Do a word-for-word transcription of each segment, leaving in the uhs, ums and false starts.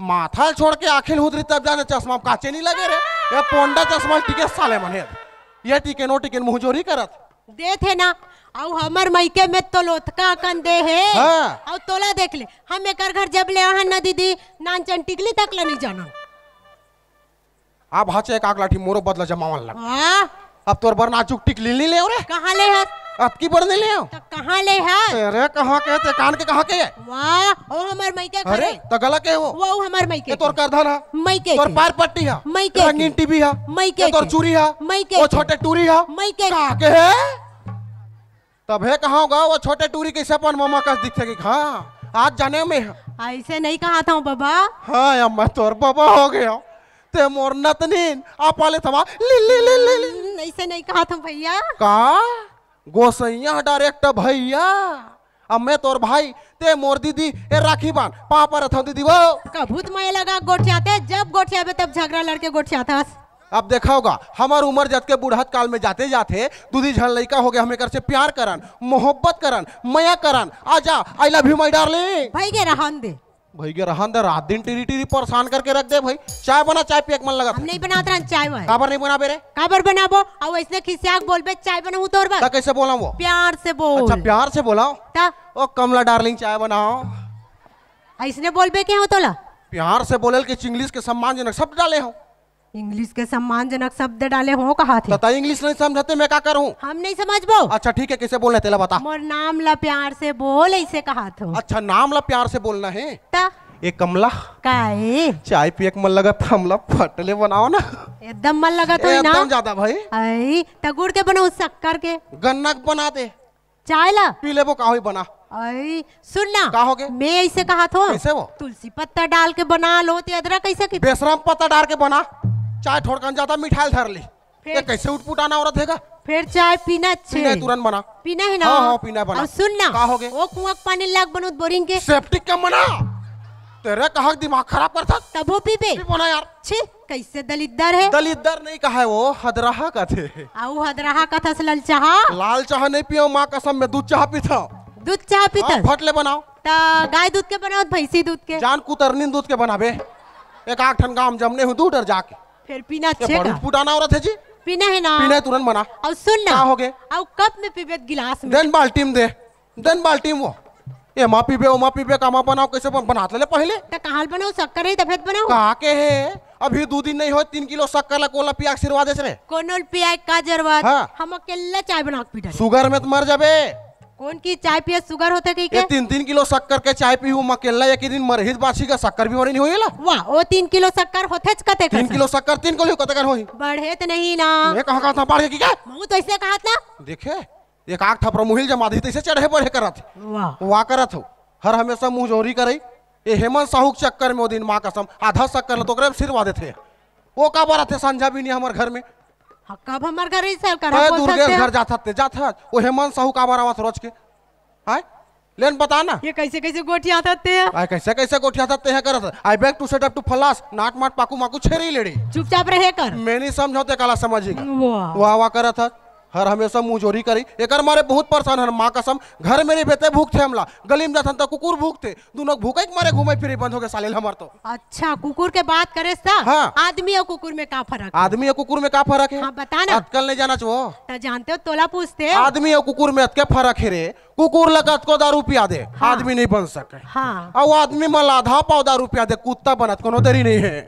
माथा ल छोड़ के आँखी ल हुदरी तब जाने चश्मा म काचे नहीं लगे रे। ये पोंडा चश्मा ल टिके साले मन हे। ये टिके नो टिके मुँहजोरी करत। देथे ना, अउ हमर मइके में तो लोथका अकन दे हे। हाँ। अउ तोला देख ले, हम एकर घर जब ले आहन ना दीदी, नानचन टिकली तक ला नहीं जानन। अब हाचे एक आग लाठी मोरो बदला जमावन लग। वाह। अब तोर बर नाजुक टिकली नहीं ले रे। कहाँ ले हस? अतकी बर नहीं ले। त कहाँ ले हस? अरे कहाँ के ते कान के कहाँ के? वाह, ओ हमर मइके अरे खरे। त गला के वो। वो हमर मइके ये तोर के। करधन हा। मइके तोर के। पार पट्टी हा। मइके के। रंगीन टीवी हा। मइके ये तोर के। चूरी हा। मइके वो के। छोटे टूरी हा। मइके के। कहाँ के हे? तभे कहाँ गा वो छोटे टूरी कइसे अपन ममा कस दिखथे कि हाँ, आज जाने में। अइसे नहीं कहत हँव बबा। हाँ, अब मैं तोर बबा हो गेंव। ते मोर नतनीन, आप वाले थमा, ले, ले, ले, ले, ले। हम्म, अइसे नहीं कहत हँव भइया। का? गोसइया direct भइया। अब मैं तोर भाई, ते मोर दीदी, ए राखी बांध, पाँव परत हँव दीदी वो। कभू त मया लगा गोठियाते, जब गोठियाबे तब झगरा लड़के गोठियाथस। अब देखा होगा, हमर उमर जतके बुढ़त काल में जाते जाथे, दू दी झन लइका हो गे, हम एकर से प्यार करन, मोहब्बत करन, मया करन। आजा, I love you my darling। भई गे रहन दे। भई गे रहन दे, रात दिन टिरी टिरी परेशान करके रख दे भई। चाय बना, चाय पिए के मन लगत हम हे। नहीं बनात रहन चाय वाय। काबर नहीं बनाबे रे? काबर बनाबो? अउ अइसने खिसिया के बोलबे, चाय बनाहूँ तोर बर? त कइसे बोलावँव वो? प्यार से बोल। अच्छा, प्यार से बोलावँव? त? ओ कमला darling, चाय बनाओ। अइसने बोलबे के हो तोला? प्यार से बोले ल कि English के सम्मानजनक शब्द डाले हँव। English के सम्मानजनक शब्द डाले हँव कहत हे। त तैं English नहीं समझे त मैं का करहूँ? हम नहीं समझबो। अच्छा ठीक हे, कइसे बोलना हे तेला बता। मोर नाम ला प्यार से बोल, अइसे कहत हँव। अच्छा, नाम ला प्यार से बोलना हे। त? ए कमला। का ए? चाय पिए के मन लगत हे, हमला फट ले बनाओ ना। एकदम मन लगत होही ना? एकदम ज्यादा भई। अई, त गुड़ के बनाहूँ, शक्कर के? गन्ना के बना दे। चाय ला? पी लेबो, का होही बना। अई, सुन ना। का हो गे? मैं अइसे कहत हँव। कइसे वो? तुलसी पत्ता डाल के बना लो, ते अदरक कइसे के? बेसरम पत्ता डाल के बना। चाय थोड़कन ज्यादा मिठाइल धर ली। फेर ये कइसे उटपुटाना औरत हे गा? फेर चाय पीना हे। पीना हे, तुरंत बना। पीना हे ना? हाँ, हाँ, पीना हे, बना। अउ सुन ना। का हो गे? ओ कुआँ के पानी लाग बनउत बोरिंग के। Septic के बना। तेरे कहाँ दिमाग खराब करथस? तभो पीबे? पी बना यार। छी, कइसे दलिद्दर हे? दलिद्दर नहीं कहय वो, हदरहा कथे। अउ हदरहा कथस ललचहा? लाल चाह नहीं पियँव, माँ कसम मैं दूध चाह पीथँव। दूध चाह पीथस? हाँ, फट ले बनाओ। त गाय दूध के बनाओ, भैंसी दूध के? जान कुतरनी दूध के बनाबे। एक आध ठन गाँव में जमने हँव, दू डर जाके। फेर पीना हे का? ये बड़ू पुटाना औरत हे जी। पीना हे ना? पीना हे, तुरंत बना। अउ सुन ना। का हो गे? अउ कप में पीबे, गिलास में? देन बाल्टी में दे। देन बाल्टी में वो। एमा पीबे, ओमा पीबे, कामा बनाओ, कइसे बन-, बना त ले पहिले। त कहाँ ल बनाओ, शक्कर हे तभे त बनाओ। का के हे? अभी दू दिन नहीं होय, तीन किलो शक्कर ला कोन ला पिया के सिरवा देस रे? कोनो ल पिया के का जरूरत? हाँ। हम अकेल्ला चाय बना के पी डारे। Sugar में त मर जाबे। कोन के चाय पिए sugar होथे कहिके? ये तीन तीन किलो शक्कर के चाय पीहू, हम अकेल्ला एक ही दिन मरही त बाँचही गा, शक्कर बीमारी नहीं होय एला। वाह, ओ तीन किलो शक्कर होथेच कते तीन कसन? किलो शक्कर तीन किलो कते कन होही? बढ़े त नहीं ना। मैं कहाँ कहत हँव बाढ़ गे कि का? महूँ तो अइसे कहत ना। देखे, एक आध थपरा मुहिल जमा दे, तइसे चढ़े बढ़े करत हे। वाह। वाह करत हव। हर हमेशा मुँहजोरी करई। ए हेमंत साहू के चक्कर में ओ दिन माँ कसम आधा शक्कर ल तो ओकरे सिरवा देथे। ओ काबर आथे संझा बिहनिया हमर घर में? हाँ, कब हमर घर अइसे करा अरे बोलथस दुर्गेश ते? घर जाथस ते जाथस। ओ हेमंत साहू काबर आवत रोज के? आय? लेन बता ना। ये कइसे कइसे गोठियाथस ते? आय कइसे कइसे गोठियाथस ते हे करत? I beg to set up to फलास, नाट माट पाकू माकू छेरी लेड़ी। चुपचाप रहे कर। मैं नहीं समझँव ते काला समझही गा। वाह। वाह वाह करत हस। हर हमेशा मुँहजोरी करई। एकर मारे बहुत परेशान हन माँ कसम। घर में रहिबे ते भूकथे हमला। गली में जाथन त कुकुर भूकथे। दूनों भूकई के मारे घूमई फिरई बंद हो गे साले ल हमर तो। अच्छा, कुकुर के बात करेस त? हाँ। आदमी अउ कुकुर में का फरक हे? आदमी अउ कुकुर में का फरक हे? हाँ, बता ना। अतका ल नहीं जानस वो। त जानते हो, तोला पूछथँव। आदमी अउ कुकुर में अतके फरक हे रे। कुकुर ला कतको दारू पिया दे, हाँ। आदमी नहीं बन सकय। हाँ। अउ आदमी मन ला आधा पाव दारू पिया दे, कुत्ता बनत कोनो देरी नहीं हे।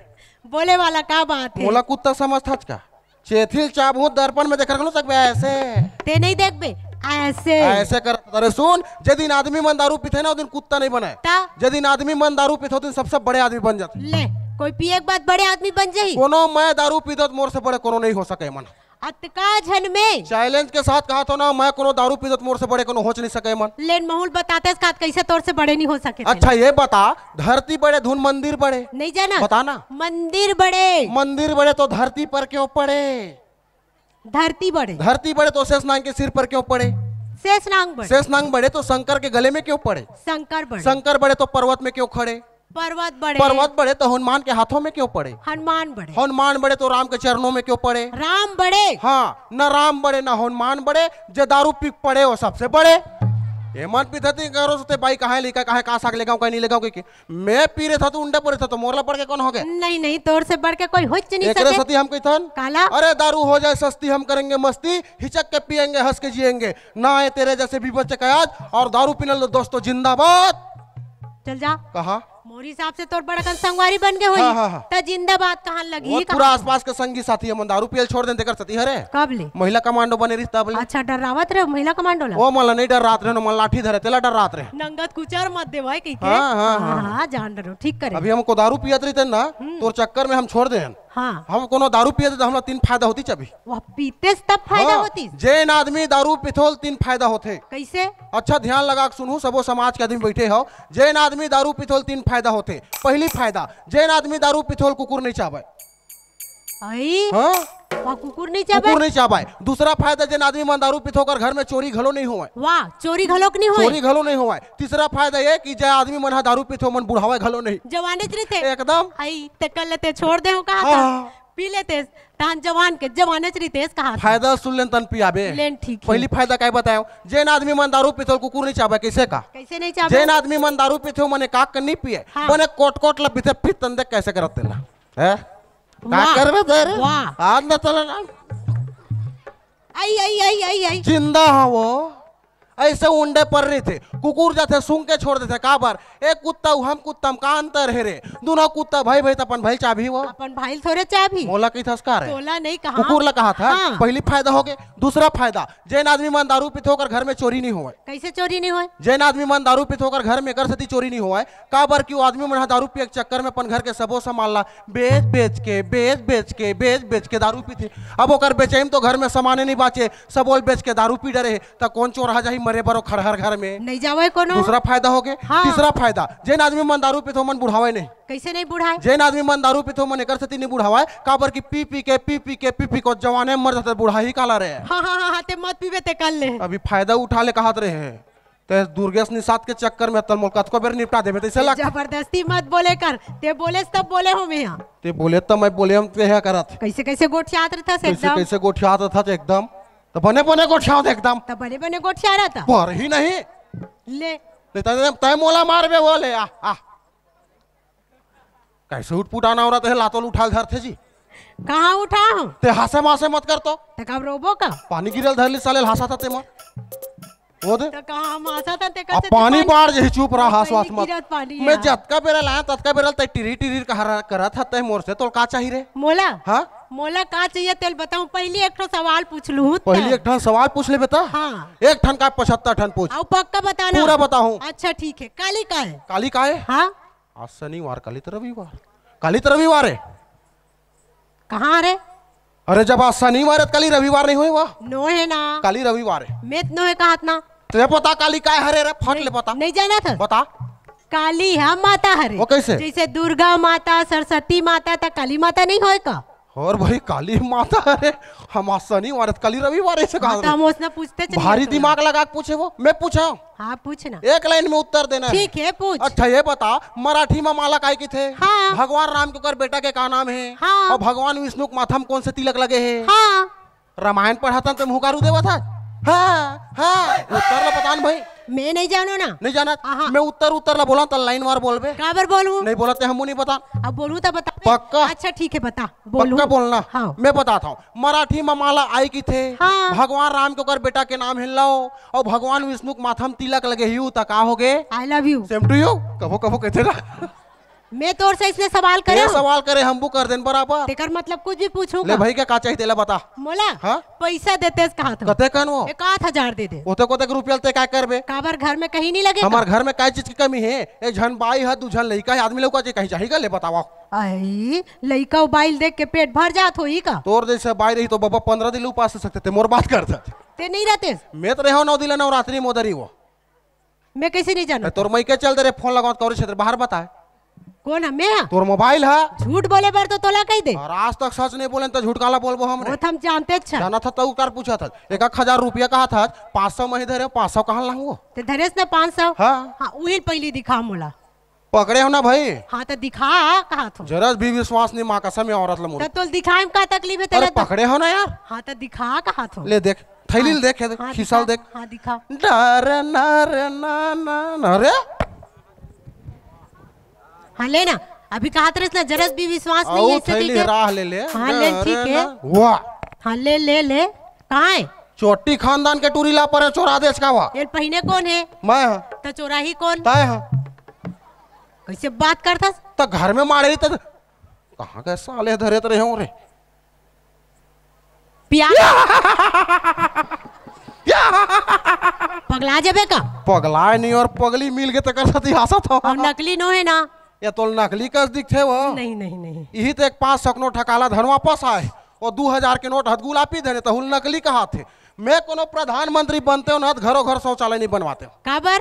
बोले वाला का बात हे? मोला कुत्ता समझथस का? चेथी ल चाबहूँ दर्पण में देखर घलो सकबे अइसे। ते नहीं देखबे, अइसे। अइसे करत। अरे सुन, जे दिन आदमी मन दारू पीथे ना, ओ दिन कुत्ता नहीं बनय। त? जे दिन आदमी मन दारू पीथे, ओ दिन सबसे बड़े आदमी बन जाथे। ले, कोई पिए के बाद बड़े आदमी बन जाही? कोनो मैं दारू पीथँव त मोर से बड़े कोनो नहीं हो सकय मन। अतका झन में। Challenge के साथ कहत हँव ना, मैं कोनो दारू पीथँव त मोर से बड़े कोनो होच नहीं सकय मन। लेन महूँ ल बतातेस का, कइसे तोर से बड़े नहीं हो सके? अच्छा, ये बता, धरती बड़े धुन मंदिर बड़े। नहीं जानस? बता ना। मंदिर बड़े। मंदिर बड़े तो धरती पर क्यों पड़े? धरती बड़े। धरती बड़े तो शेष नांग के सिर पर क्यों पड़े? शेष नांग बड़े। शेष नांग बड़े तो शंकर के गले में क्यों पड़े? शंकर बड़े। शंकर बड़े तो पर्वत में क्यों खड़े? पर्वत बड़े। पर्वत बड़े तो हनुमान के हाथों में क्यों पड़े? हनुमान बड़े। हनुमान बड़े तो राम के चरणों में क्यों पड़े? राम बड़े। हाँ, न राम बड़े, न हनुमान बड़े, जे दारू पी के पड़े, वो सबसे बड़े। एमन पीथे त करो सते बाई, कहाँ लेगा, कहाँ का साग लेगा, कहीं नहीं लेगा, कहीं के। मैं पी रहे था तो उंडे पड़े था, तो मोरला पड़ के कौन हो गए? नहीं, नहीं, तोर से बढ़ के कोई हो च नहीं एकरे सके। सती हम कहिथन, काला? अरे दारू हो जाए सस्ती, हम करेंगे मस्ती, हिचक के पिएंगे, हंस के जिएंगे। ना आए तेरे जैसे बीबस चकायाज, और दारू पीने लो दोस्तों जिंदाबाद। चल जा। कहा? मोर हिसाब से तोर बड़कन संगवारी बन गए होई। हाँ, हाँ, हाँ। त जिंदाबाद कहाँ लगी वो कहाँ? पूरा आसपास के संगी साथी हमन दारू पियल छोड़ देन, तेकर सती हरे। कब ले? महिला कमांडो बने रहिस तब ले। अच्छा, डरावत रहे महिला कमांडो ला? वो मन ला नहीं डरात रहे, मन लाठी धरे, तेला डरात रहे। नंगत कुचर मत देवाय कहिके। हाँ, हाँ, हाँ। हाँ, जान डरो, ठीक करे। अभी हमको दारू पियत रहिते ना, हम्म। तोर चक्कर में हम छोड़ देन। हाँ। हम कोनो दारू पियत त हमला तीन फायदा होतिस अभी। वाह, पीतेस तब फायदा हाँ, होतिस। जेन आदमी दारू पिथोल तीन फायदा होथे। कैसे? अच्छा ध्यान लगा के सुनहू, सबो समाज के आदमी बैठे हो। जेन आदमी दारू पिथोल तीन फायदा होथे। पहली फायदा, जेन आदमी दारू पिथोल कुकुर नहीं चाबे। आई? हाँ? वाह, कुकुर नहीं चाबे? कुकुर नहीं चाबे। दूसरा फायदा, जेन आदमी मन दारू पिथो ओकर घर में चोरी घलो नहीं होवय। वाह, चोरी घलोक नहीं होवय। चोरी घलो नहीं होवय। तीसरा फायदा ये कि जे आदमी मन ह दारू पिथो मन बुढ़ावय घलो नहीं। जवानेच रहिथे। एकदम। आई, ते कर लेते छोड़ दे हो कहा हाँ। था। पी लेते, तहन जवान के जवानेच रहितेस कहा था। फायदा सुन लेन तन पियाबे। लेन ठीक है। पहली फायदा काय बतायो? जेन आदमी मन दारू पिथो कुकुर नहीं चाबे, कैसे का? कैसे नहीं चाबे? जेन आदमी मन दारू पिथो मने काक के नहीं पिए, हाँ। मने कोट कोट ला पिथे, फिर तन देख कैसे करत तेला। है? का वाह। करबे दे रे? वाह। आज न चले ना। आई, आई, आई, आई, आई। जिंदा हाँ वो। ऐसे उंडे पर रहिथे। कुकुर जाथे, सूंघ के छोड़ देथे। काबर? एक कुत्ता, हम कुत्ता में का अंतर है रे? दोनों कुत्ता भाई, भाई त अपन भाई चाबही वो। अपन भाई थोड़े चाबही। मोला कहिथस का रे? तोला नहीं कहा। कुकुर ला कहा था। हाँ। पहली फायदा हो गए। दूसरा फायदा, जेन आदमी मन दारू पीथे ओकर घर में चोरी नहीं होवय। कैसे चोरी नहीं होवय? जेन आदमी मन दारू पीथे ओकर घर में एकर सेती चोरी नहीं होवय। काबर कि वो आदमी मन ह दारू पिए के चक्कर में अपन घर के सबो सामान ला बेच बेच के, बेच बेच के, बेच बेच के दारू पीथे। अब ओकर बेचई में तो घर में सामाने नहीं बाचे, सबो ल बेच के दारू पी डरे हे, त कौन चोरहा जाही मरे बर ओ खड़हर घर में? नहीं जावय कोनो। दूसरा फायदा हो गए। हाँ। तीसरा फायदा, जेन आदमी मन दारू पीथे ओमन बुढ़ावय नहीं। कैसे नहीं बुढ़ाए? जेन आदमी मन दारू पीथे ओमन एकर सेती नहीं बुढ़ावय, काबर कि पी पी के, पी पी के, पी पी के जवाने मर जाथे, बुढ़ाही काला रे। हाँ, हाँ, हाँ, हाँ, ते मत पीबे ते कर ले। अभी फायदा उठा ले कहत रहे। ते दुर्गेश निषाद के चक्कर में तल मोल कतको बेर निपटा देबे, तैसे लग। जबरदस्ती मत बोले कर, ते बोले तब बोले हो मैं यहाँ। ते बोले तब मैं बोले हम ते है करत। कैसे कैसे गोठियात रहता से कैसे एकदम। कैसे गोठियात रहता से एकदम। तो बने बने गोठियाओ दे एकदम। तो बने बने गोठिया रहता। पर ही नहीं। ले। नहीं तय, तय मोला मारबे बोले, आ, आ। कैसे उठपुटाना हो रहा है, लातोल उठा धरथे जी। कहाँ उठा हो? ते हासे मासे मत कर तो। ते कब रोबो का? पानी गिरल धरली साले हासा था ते मर। वो दे। तो कहाँ हम हासा था ते अब कैसे पानी पानी बाढ़ जही चुप रहा, हास वास मत। गिरत पानी मैं है। जतका बेरा लाया, ततका बेरा ते टिरी टिरी कहा रहा, करा था ते मोर से, तोल का चाहिए रे? मोला? हाँ? मोला का चाहिए तेल बताऊं, पहली एक ठो सवाल पूछ लूं त। पहली एक ठन सवाल पूछ ले बेटा। हाँ। एक ठन का पचहत्तर ठन पूछ। आओ पक्का बताना। पूरा बताऊं। अच्छा ठीक है, काली का है? काली का है? हाँ। आज शनिवार, काली तो रविवार। काली तो रविवार है। कहाँ रे? अरे, जब आज शनिवार है, काली रविवार नहीं होय वो? नो है ना। काली रविवार है। मैं तो नो है कहत ना। तो ये पता काली काय हरे रे? फट ले पता। नहीं जाना था। बता। काली है माता हरे। वो कैसे? जैसे दुर्गा माता, सरस्वती माता, त काली माता नहीं होय का? और भाई, काली माता हरे, हम आज शनिवार है, काली रविवार ऐसे कहा हाँ, तो रे? हम उसने पूछते चलिए भारी तो। दिमाग लगा के पूछे वो। मैं पूछा? हाँ, पूछना। एक लाइन में उत्तर देना है। ठीक है, पूछ। अच्छा, ये बता, मराठी में माला काय किथे? हाँ। भगवान राम के ओकर बेटा के का नाम है? हाँ। और भगवान विष्णु के माथा में कौन से तिलक लगे है? हाँ। रामायण पढ़ाथन त मुहकारू देवत हस। हाँ, हाँ, उत्तर ला बता न भाई। मैं नहीं जानों ना। नहीं जानत? आहा। मैं उत्तर, उत्तर ला बोला त लाइन वार बोलबे। काबर बोलूं? नहीं बोलत ते हमू नहीं बता। अब बोलूं त बता। पक्का? अच्छा ठीक है, बता। बोलूं। पक्का बोलना। हाँ। मैं बताता हूँ। मराठी में माला आई किथे? हाँ। भगवान राम के ओकर बेटा के नाम है लव, और भगवान विष्णु के माथा में तिलक लगे ही, त का हो गे? I love you। Same to you। कभो कभो कहते ना। मैं तोर से इसने सवाल ये करे हूँ। सवाल करे, हम बू कर देन बराबर। तेकर मतलब कुछ भी पूछूं ले का? भाई, के का चाहिए तेला बता। मोला? हाँ? पैसा देते कहा था। कते कन वो? एक आध हजार दे दे। ओते कोते के रुपया ते काय करबे? काबर घर में कहीं नहीं लगे का? हमार घर में काय चीज की कमी है? एक झन बाई है, दू झन लइका है, आदमी लउका जे कहीं चाहिए का ले बतावा। आई, लइका बाई ल देख के पेट भर जात होई का? तोर जैसे बाई रही तो बाबा पंद्रह दिन उपास रह सकते थे, मोर बात करता। ते नहीं रहते? मैं तो रहो नौ दिन नवरात्रि मोदरी वो। मैं कैसे नहीं जानों? तोर मइके चल दे रे, फोन लगावत कौरी क्षेत्र बाहर बताए। कौन है? मैं? तोर मोबाइल है। झूठ बोले बर तो तोला कही दे। और आज तक सच नहीं बोले तो झूठ काला बोलबो हम रे? वो तो हम जानते अच्छा। जाना था तो कर पूछा था। एक एक हजार रुपया कहा था, पाँच सौ में ही धरे, पाँच सौ कहाँ लाऊं वो? ते धरेस ना पाँच सौ? हाँ। हाँ, उही पहली दिखा मोला। पकड़े हो ना भाई? हाँ, तो दिखा कहा थो। जरा भी विश्वास नहीं, माँ कसम, ये औरत ला मुर्ख। तो तोल दिखाए में का तकलीफ है अरे तेरा तो? पकड़े हो ना यार। हाँ, तो दिखा कहा थो। ले देख, थैली ल देख, हाँ, खिसा ल दिखा, देख। हाँ, दिखा। डर नर ना ना ना रे। हाँ, ले ना। अभी कहा तरस ना, जरस भी विश्वास नहीं अउ है, ऐसे थैली देखे। राह ले ले। हाँ, ले, डर ठीक है। ना। वाह। हाँ, ले, ले, ले। कहाँ है? चोटी खानदान के टूरी ला परे चोरा देस का वा? ये पहिने कौन है? मैं हाँ। तो चोराही कौन? तय हाँ। कैसे बात करथस? तो घर में मारे रही तो कहाँ के साले धरे तो रहे हो रे? पिया। पगला जाबे का? पगलाए नहीं और पगली मिल के तकर साथ ही हंसत हो। और नकली नो है ना? ये तो नकली कस दिखथे वो। नहीं, नहीं, नहीं। यही तो एक पाँच सौ के नोट हकाला धन वापस आए। वो दो हजार के नोट हथ गुलापी धरे तो हुल नकली कहाथे। मैं कोनो प्रधानमंत्री बनते हो ना तो घरों घर शौचालय नहीं बनवाते हो। काबर?